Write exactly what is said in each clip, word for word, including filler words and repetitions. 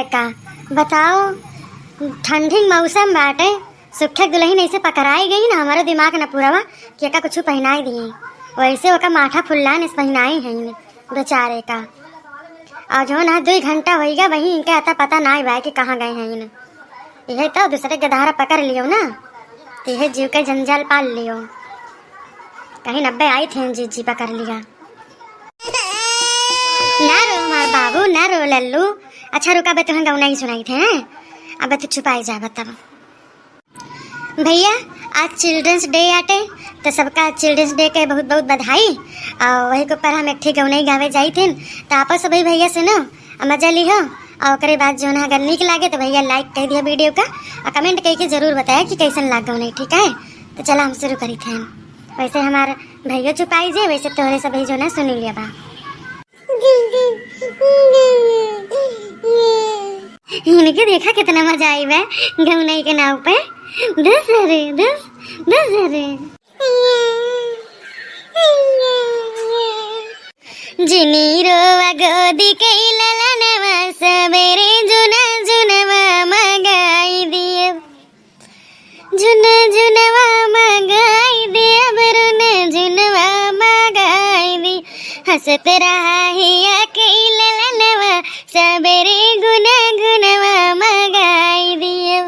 का बताओ, ठंडी के मौसम बाटे, सुखे दुलहिन ऐसे पकड़ाई गई ना, हमारो दिमाग न पूरा बा कि एका कुछ पहिनाई दिए। वैसे ओका माथा फुल्लान इस पहिनाई है इन्हें बेचारे का। और जो ना दुई घंटा होइगा वही इनके अता पता नाई बा कि कहाँ गए हैं इन्हें। यही तो दूसरे के धारा पकड़ लियो ना, तो यही जीव के जंजाल पाल लियो। कहीं नब्बे आई थे जीजी पकड़ लिया। ना रो हमार बाबू, ना रो लल्लू। अच्छा रुका बे, तुहें गौना ही सुनाई थे, हैं? अब तू छुपाई जा, बतावा। भैया, आज चिल्ड्रंस डे आटे, तो सबका चिल्ड्रंस डे के बहुत बहुत बधाई। और वही के ऊपर हम एक ठे गौनई गावे जाई थे, तो आपो सभी भैया सुनो, आ मजा लिहो। और ओकरे बाद जो ना अगर नीक लागे तो भैया लाइक कह दिया वीडियो का, और कमेंट कह के जरूर बताया कि कैसन लाग गौनई, ठीक है? तो चला हम शुरू करी थे। वैसे हमार भैया छुपाई जे, वैसे तोहरे सभी जो ना सुनी लिया बा। इनके देखा कितना मजा आई बे गौनई के नाव पे। दस हरे, दस, दस हरे। जिनी रोवा गोदी कई ललनवा, सबेरे जुना जुनवा मगाई दियो। जुना जुनवा मगाई दे, अब रुना जुनवा मगाई दे। हंसत रहा हिया कई ललनवा, सबेरे गुना गुनवा मगाई दियो।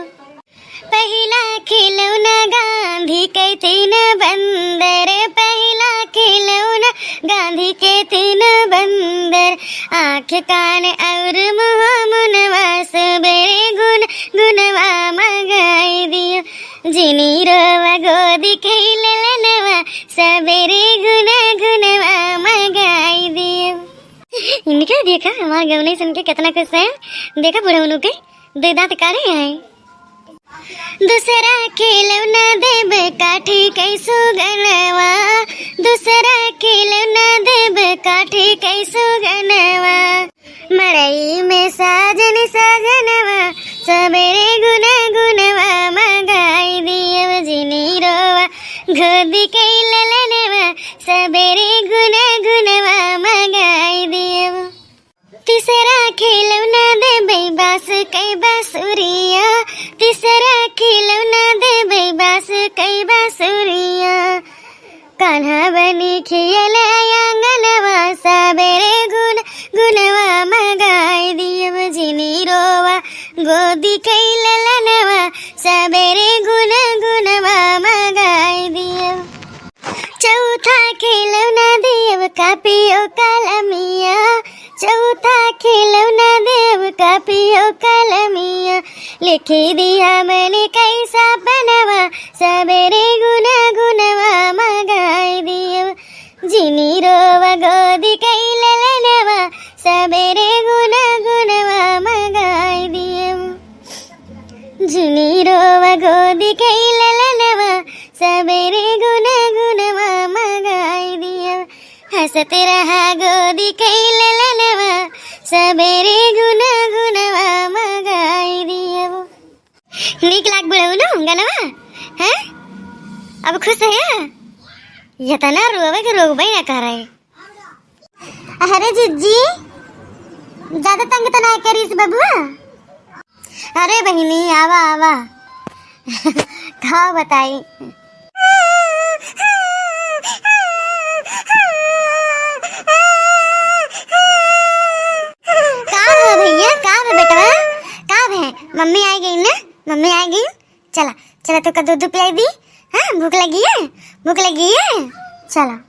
पहिला खिलौना गांधी के तीन बंदर, पहिला खिलौना गांधी के तीन बंदर, आँख कान और मुँह मुनवा, सबेरे गुन गुनवा मगाई दियो। जिनी रोवा गोदी के ललनवा, सबेरे गुन गुनवा मगाई दियो। इनका देखा, हमार गौनई सुन के कितना खुश है। देखा बुढ़ौनू के दे दांत काढ़े हैं। दूसरा खिलौना देब काठी के सुगनवा, दूसरा खिलौना देब काठी के सुगनवा। मड़ई में साजन साजनवा, सबेरे गुना गुनवा मगाई दियो। जिनी रोवा गोदी के ललनवा, सबेरे गुना गुनवा मगाई दियो। तीसरा खिलौना देबै बाँस कै बाँसुरिया, तीसरा खिलौना देबै बाँस कै बाँसुरिया। कान्हा बनी खेले आंगनवा, सबेरे गुन गुनवा मगाई दियो। जिनी रोवा गोदी कै ललनवा, सबेरे गुन गुनवा मगाई दियो। चौथा खिलौना देब कापी ओ कलमिया, चौथा खिलौना देब कापी ओ कलमिया। लिखी दिया मने कैसा बनवा, सबेरे गुना गुनवा मगाई दियो। जिनी रोवा गोदी कै ललनवा, सबेरे गुना गुनवा मगाई दियो। जिनी रोवा गोदी कै ललनवा, सबेरे गुना गुनवा मगाई दियो। हंसत रहा गोदी कै ललनवा, सबेरे गुना गुनवा मगाई दियो। नीक लाग बुढ़ऊ नु गनवा, हैं? अब खुश है? यतना रोवे के रोवे ना करे। अरे जिज्जी, ज्यादा तंग त ना करीस बबुआ। अरे बहिनी, आवा, आवा। का बताई? का भे भैया, का भे बेटवा, का भे? मम्मी आ गई ना, मम्मी आ गई। चला, चला, तोका दूध, दूध पिलाई दी। हाँ, भूख लगी है, भूख लगी है। चला।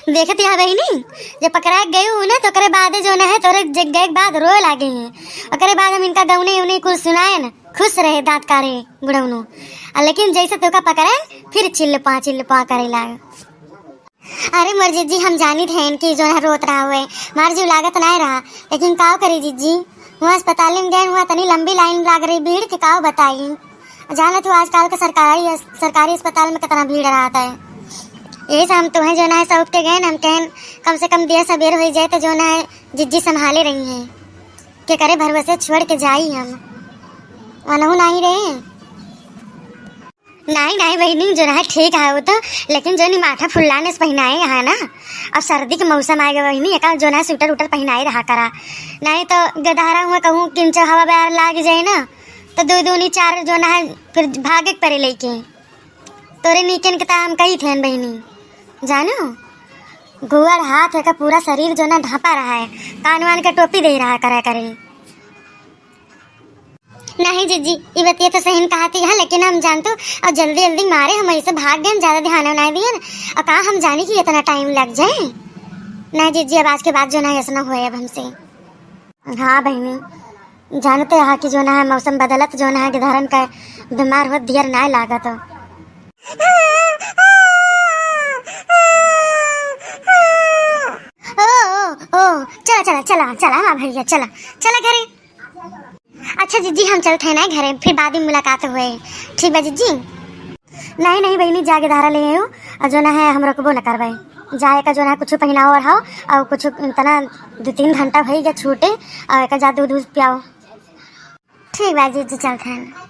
देखत या बहिनी, जब पकड़ा गई हूँ ना, तो ओकरे बाद जो ना है, तोरे जग गए के बाद रोए लागे हैं। ओकरे बाद हम इनका गौने उन्हें कुल सुनाए ना, खुश रहे, दांत काढ़े बुढ़ौनो। आ लेकिन जैसे तोका पकड़े, फिर चिल्लपा चिल्लपा करे लागे। अरे मोर जिज्जी, हम जानित हैं कि जो है रोत रहा हुए, मार जीव लागत नाय रहा, लेकिन काव करी जिज्जी, वहाँ अस्पताल में गए, वहाँ इतनी लंबी लाइन लाग रही, भीड़ के काव बताई। जाना तू आजकल के सरकारी, सरकारी अस्पताल में कितना भीड़ रहता है। यही से हम तुम्हें जो ना है सौंप के गए ना, हम कहन कम से कम दिया सबेर हो जाए तो जो ना है जिज्जी संभाले रही हैं। के करे भरोसे छोड़ के जाई हम, वनहु नहीं रहे। नाहीं, नाहीं बहिनी, जोन है ठीक है वो तो, लेकिन जोन ई माथा फुल्लाने से पहिनाए है ना, अब सर्दी के मौसम आएगा बहिनी, एका जोन है स्वेटर उटर पहिनाए रहा करा, नाहीं तो गदहरा हुआ कहूँ किंचो हवा बयार लाग जाए ना, तो दो दूनी चार जोन है फिर भागे के परे लेके। तोरे नीकेन के ता हम कही थेन बहिनी, जानो, गोड़ हाथ एका पूरा शरीर जोन है ढापा रहा है, कान वान के टोपी दे रहा करा करे। नाहीं जीजी, ई बतिया तो सही कहती है, लेकिन हम जानतो, और जल्दी जल्दी मारे हम ऐसे भाग गए, ज्यादा ध्यान ना दिए, और का हम जानी कि इतना टाइम लग जाए। ना जीजी, अब आज के बाद जोन है ऐसा ना होए अब हमसे। हाँ बहिनी, जानते हा कि जोन है मौसम बदलत, जोन है गदहरन का बीमार होत ढेर ना लागत हो। ओ, ओ, ओ, चला, चला, चला, चला, हाँ भैया, चला, चला घरे। अच्छा जीजी, हम चलत है ना घरे, फिर बाद में मुलाकात होए। ठीक बा जीजी। नाहीं, नाहीं बहिनी, जाके धारा ले आयो, और जोन है हम रोकबो न करबे। जाए का जोन है कुछ पहिनाओ ओढ़ाओ, और कुछ इतना दो तीन घंटा होई गया छूटे, और एका जा दूध उध पियाओ। ठीक बा जीजी, चलत है।